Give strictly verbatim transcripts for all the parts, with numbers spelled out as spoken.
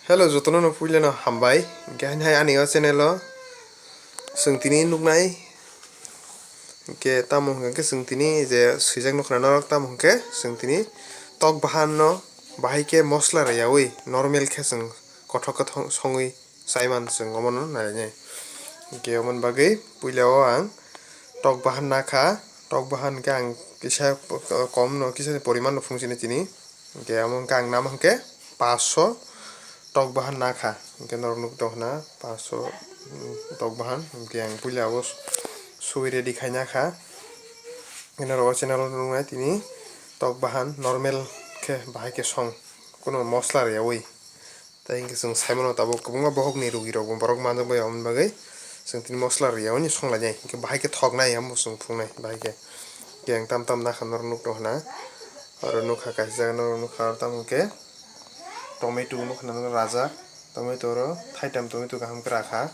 Hello, jotono no puilano hambai. Hingke haini hai ani o channel o chwng tini nuknai. Hingke tamo hingke chwng tini je swijak nukna norok, tamo hingke chwng tini tok bahan no bahai khe mosla rwyaui normal khe chwng kothok khe thong-, songwi chaiman chwng omono nainai. Hingke omoni bagwi puila o ang tok bahan nakha, tok bahan hingke ang kisa kom no kisa ni poriman no phung sini tini. Hingke amo hingke ang nama hingke paanch sho tok bahan nakha. Hingke norok nuk tong khna paanch sho, mm, tok bahan. Hingke ang puila abo su-, sui ready khaina kha. Hingke norok o channel o nuknai tini tok bahan normal khe bahai khe song, kuno mosla rwyaui. Tai hingke chwng saimano tabuk kwbangma bohokni rugirokbo borok manjakbai, aboni bagwi chwng tini mosla rwyaui songlainai, hingke bahai khe thoknai, amo chwng phungnai bahai khe. Hingke ang tam tam nakha norok nuk tong khna, oro nukha kaisa jaga norok nukha, aro tamo hingke tomato nukha norok rajak, tomato oro thaitam tomato kaham khe rakha,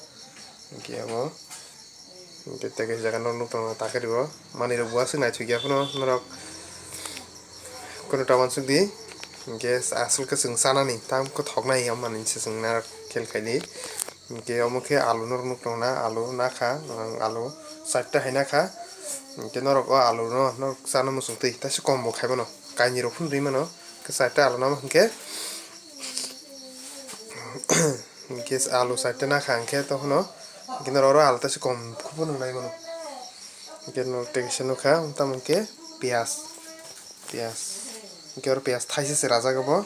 hingke abo. Hingke tei kaisa jaga norok nuktongo, takiri o manwi rok bo aswk naithok ya phano norok kunu ta uansuk di. Hingke aswk khe chwng chanani tam khe thoknai ya manwi se chwng narwk khel khaidi. Hingke omo khe alu norok nuktongo na, alu nakha, ang alu charta hai nakha. Hingke norok o alu no norok chana muchung twi, taisa kom bo khai mano, kainwi rok phano rwi mano, khe charta alu no hingke. Hingke alu side te nakha hingke tokhono, hingke norok oro alu taisa kom khuphuru nai mano. Hingke norok tei kaisa nukha, tamo hingke piyaj, piyaj. Hingke oro piyaj thaisa se rajak obo.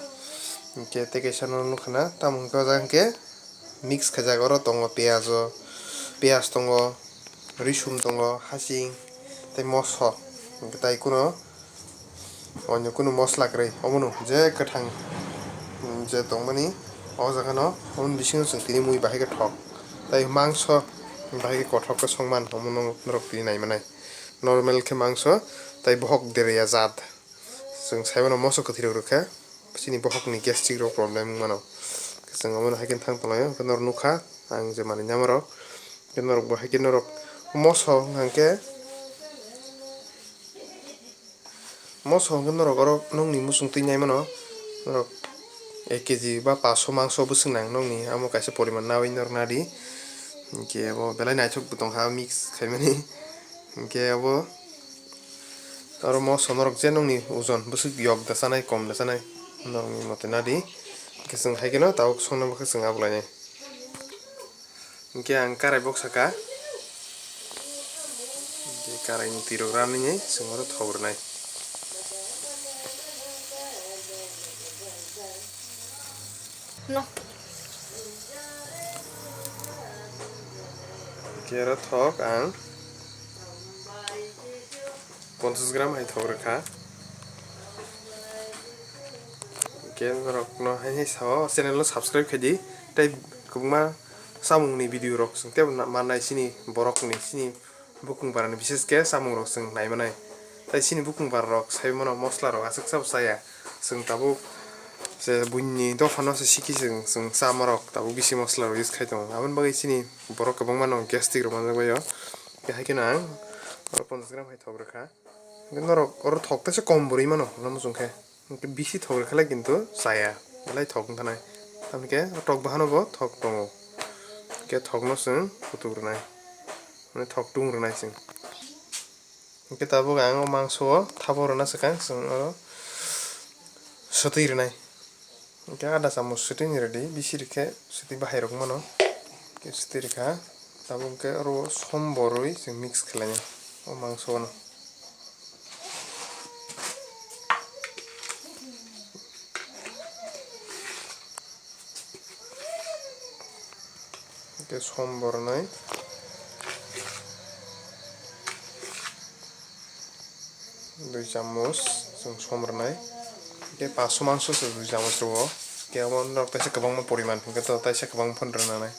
Hingke tei kaisa norok nukha na, tamo hingke o jaga hingke mix khaijak, oro tongo piyaj o, piyaj tongo, risum tongo, hasing, tei moso, hingke tai kuno. Onyo kunu mosla kwrwi, omono je kwthang, mm, je tongmani, o jagano, oboni bisingo chwng tini mui bahai khe thok. Tai mangso bahai khe kothok khe songman, omono norok tini naimanai. Normal khe mangso, tai bohok derya jat. Chwng saimano moso kwthwirok rwkha, chini bohokni gastric rok problem wngmano. Chwng omono hai khe thang tonglaio, hwnkhe norok nukha, ang je manwi namarok, hwnkhe norok bo hai khe norok moso wngkha hwnkhe, Moso hwnkhe norok oro nokni muchung twi naimano, norok ek kg ba paanch sho mangso bwswk nang nokni, amo kaisa poriman naui norok nadi. Hinkhe abo belai naithok bo tongkha mix khaimani. Hinkhe abo oro moso norok je nokni ojon bwswk yok da chanai kom da chanai norokni mote nadi. Hinkhe chwng hai kheno tabuk songna bagwi chwng abolainai. Hinkhe ang karai bok saka. Hinkhe karai ni twi rok ram nini chwng oro thok rwnai. No. Hinkhe oro thok ang ponchash gram hai thok rwkha. Hinkhe norok no hai hai sao channel no subscribe khaidi tei kwbangma Samungni video rok chwng teibo na-, mannai chini borokni, chini bukung barani bises khe samung rok chwng nai manai. Tai chini bukung bara rok sai mano mosla rok aswk chabo chaya. Chwng tabuk se buini dopha no se siki chwng, chwng chama rok tabuk bisi mosla rok use khai tongo. Aboni bagwi chini borok kwbangma no gastric rok manjak bai o. Tei hai kheno ang oro ponchash gram hai thok rwkha. Norok oro thok teisa kom bo rwi mano, hwnna muchung khe. Hwnkhe bisi thok rwkha lai kintu chaya, belai thok wngkha nai. Tamokhe tok bahano bo thok tongo. Hwnkhe thokno chwng kutuk rwnai, mane thok tung rwnai chwng. Hwnkhe tabuk ang o mangso o thabo rwna swkang chwng oro swtwi rwnai. Hwnkhe ada chamoch swtwi ni rwdi, bisi rwkhe swtwi bahai rok mano. Hwnkhe swtwi rwkha, tabuk hwnkhe oro som bo rwi chwng mix khlainai o mangso no. Hwnkhe som bo rwnai. Dui chamoch chwng som rwnai. Hwnkhe paanch sho mangso se dui chamoch rwo. Hwnkhe omo norok teisa kwbangma poriman, hwnkhe to teisa kwbang phano rwnanai.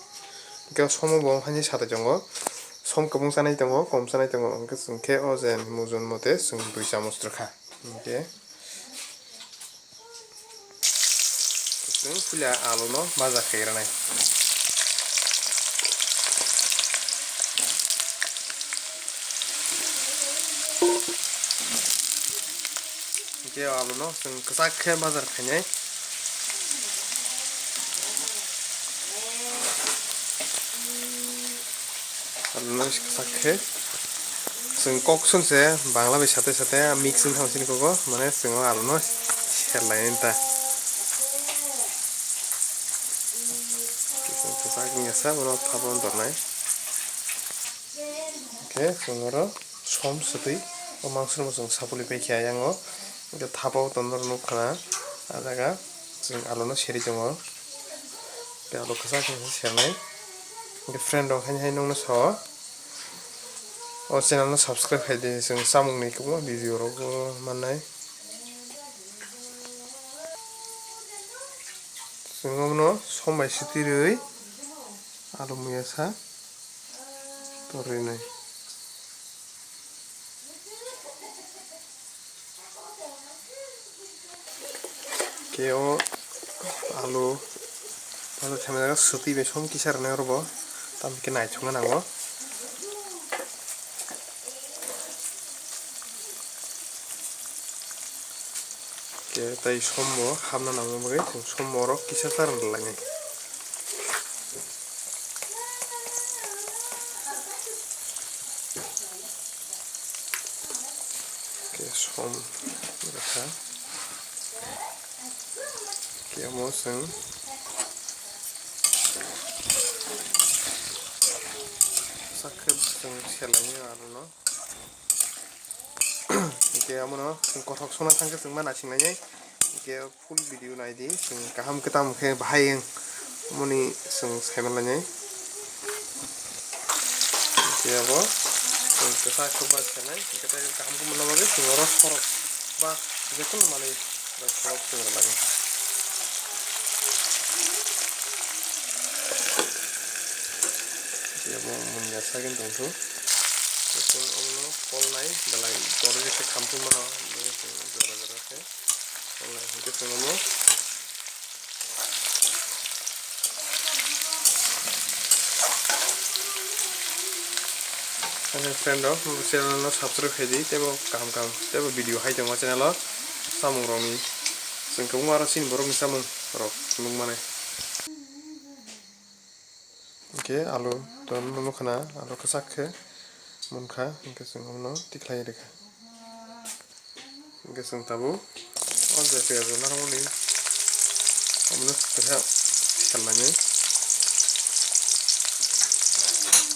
Hwnkhe somo bo haini satai tongo. Som kwbang chanai tongo, kom chanai tongo. Hwnkhe chwng khe o je mujon mote chwng dui chamoch rwkha. Hwnkhe Chwng puila alu no baja khai rwnai. Hwnkhe alu no chwng kwchak khe bajar khainai. Aluno sak khe chwng kok song se Bangla bai sate sate mix wng thang sini koko, mane chwng o aluno sel lai ta. Chwng kwchak wngya sa, bono thabo dornai. Khe chwng oro som swtwi o mangso no chwng sapulwi pai khe ayang o. Hwnkhe thabo tonno nukha na, ah jaga chwng aluno seri tongo. Tei alu kwchak khe se sernai. Hwnkhe friend rok haini hai nukna sao, o channel no subscribe khai di, chwng chamung ni kwbangma video rok bo mannai. Chwng omono som bai swtwi rwi alu muya sa torwi nai. Khe o alu, alu themjak swtwi bai som kisa rwnai oro bo, tamo khe naithok nang o. Khe tei som bo hapna nangma bagwi chwng som bo oro kisa charwng rwlainai. Khe som rwkha. Khe omo chwng sak khe chwng selainai aluno. Hwnkhe omono chwng kothok sona thangkhe chwng ma naisinglainai. Hwnkhe full video naidi, chwng kaham khe tamo khe bahai wng moni chwng saimanlainai. Hwnkhe abo chwng kwchak kwbak khenai, hwnkhe tei kaham khe monna bagwi chwng oro sorok ba jekono manwi sorok chwng rwlainai. Hwnkhe abo mungya sagini tongthok. Chwng omono kolnai belai torwi khe khamtwi mano, jora jora khe kolnai hwnkhe chwng omo. Ani friend rok, channel no subscribe khai di, teibo kaham kaham, teibo video hai tongo channel o, samung rok ni, chwng kwbangma aro chini borok ni samung rok nukmani. Hwnkhe alu to nukha na, alu kwchak khe munkha, hwnkhe chwng omono tikhlai rwkha. Hwnkhe chwng tabuk o je piyaj rok narwkmani omono keha sernani.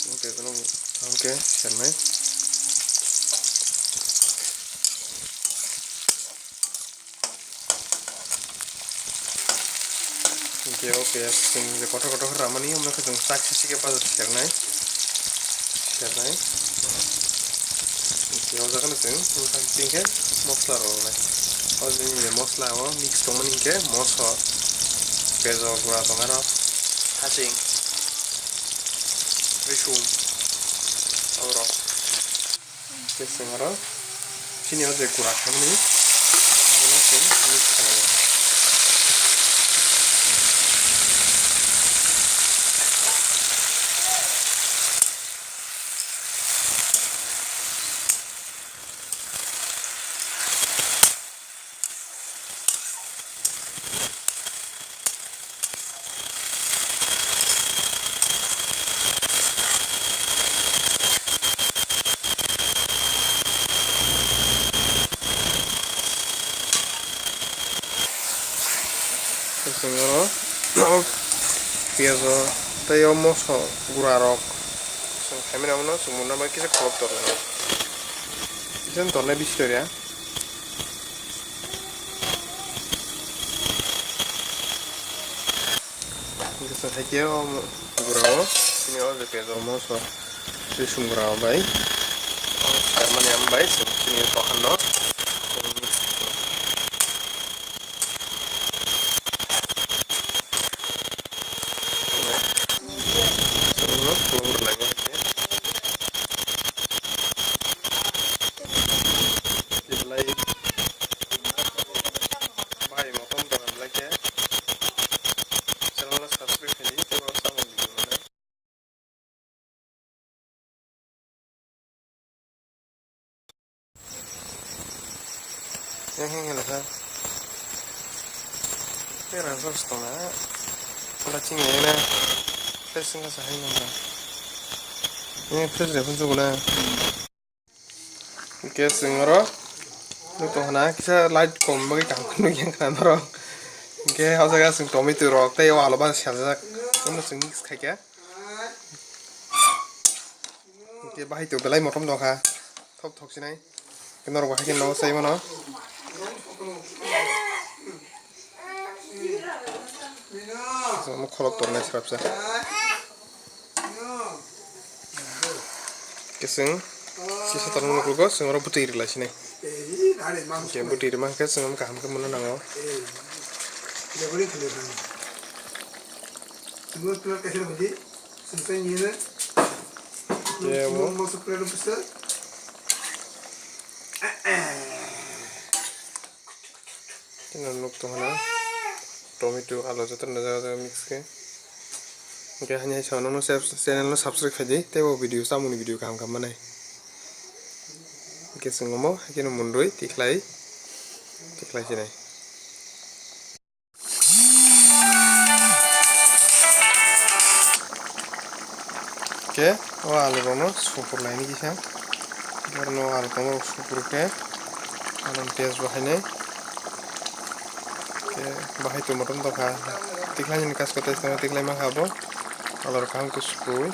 Hwnkhe chwng kaham khe sernai. Hwnkhe o piyaj chwng je kotor kotor khe ramani, omo khe chwng chak sisi khe bazar sernai, sernai. Hwnkhe o jaga no chwng tini khe mosla rok rwnai. O je nini mosla o mix tongmani hwnkhe moso, pejo gura tong aro, haching, risum, aborok. Tei chwng oro chini o je gura khaimani, abono chwng mix khlai o. Chwng oro piyaj o tei o moso gura rok chwng khaimani, abono chwng monna bai kisa kholop tornai, kisa tornai bisi torya. Hwnkhe chwng hai khe o gura o chini o je piyaj o moso tei sum gura o bai. Tamani am bai chwng chini dokan no chwng mix khlai o. Chwng no chwng rwlai o hai khe. Belai bai motom dora belai khe channel no subscribe khaidi tei bo samung video no. Yang yang yang kha. Tei rang sos tong na. Pura chini yang na. Tei sing kha sa hai nang na. Ni fridge ni phunuk na. Hingke chwng oro nuk tong hana kisa light kom bagwi kaham khe nukya khna norok. Hingke o jaga chwng tomato rok tei o alu bai serjak. Bono chwng mix khaikha. Hingke bahai to belai motom dongkha. Thok thok sinai. Norok bahai khe nogo chai mano. Omo kholop tornai srapsa. Khe chwng sisa torno nukgo, chwng oro bwtwi rwlai sinai. Khe bwtwi rwma khe chwng omo kaham khe mano nango. Khe omo. Chini nuk tong hana tomato, alu joto no jaga jaga mix khe. Hingke hani hai sabo nono channel no subscribe khaidi, tei bo video, chamung ni video kaham kaham manai. Hingke chwng omo hai kheno mundui tikhlai, tikhlai sinai. Khe o alu rok no supur lai ni kisa. Borok no alu tongma rok supur khe alu ni test bo hainai. Khe bahai tongma tong tongkha. Tikhlai ni kasko tei tongma tikhlai mankha bo. Alu rok kaham khe supui.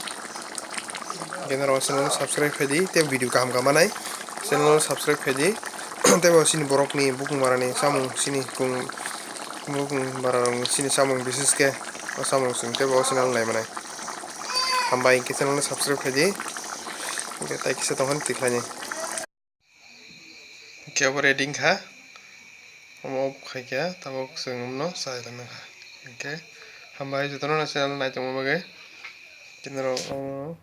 Khe norok channel no subscribe khaidi tei video kaham kaham manai. Channel no subscribe khaidi. Tei bo chini borok ni bukung bara ni samung chini kung bukung bara rok ni chini samung bises khe o samung chwng tei bo channel nai manai. Hambai hingke channel no subscribe khaidi. Hingke tai kisa tongkha ni tikhlai ni. Hingke obo ready wngkha. Omo off khaikha tabuk chwng omono chai langkha. Hingke hambai jotono channel nai tongma bagwi. Kinaro omo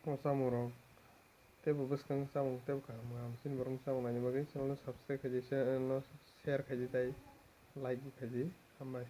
o samung rok tei bo bwskang samung tei bo kaham kaham chini borok ni samung naina bagwi channel no subscribe khaidi, channel no share khaidi tei like bo khaidi. Hambai.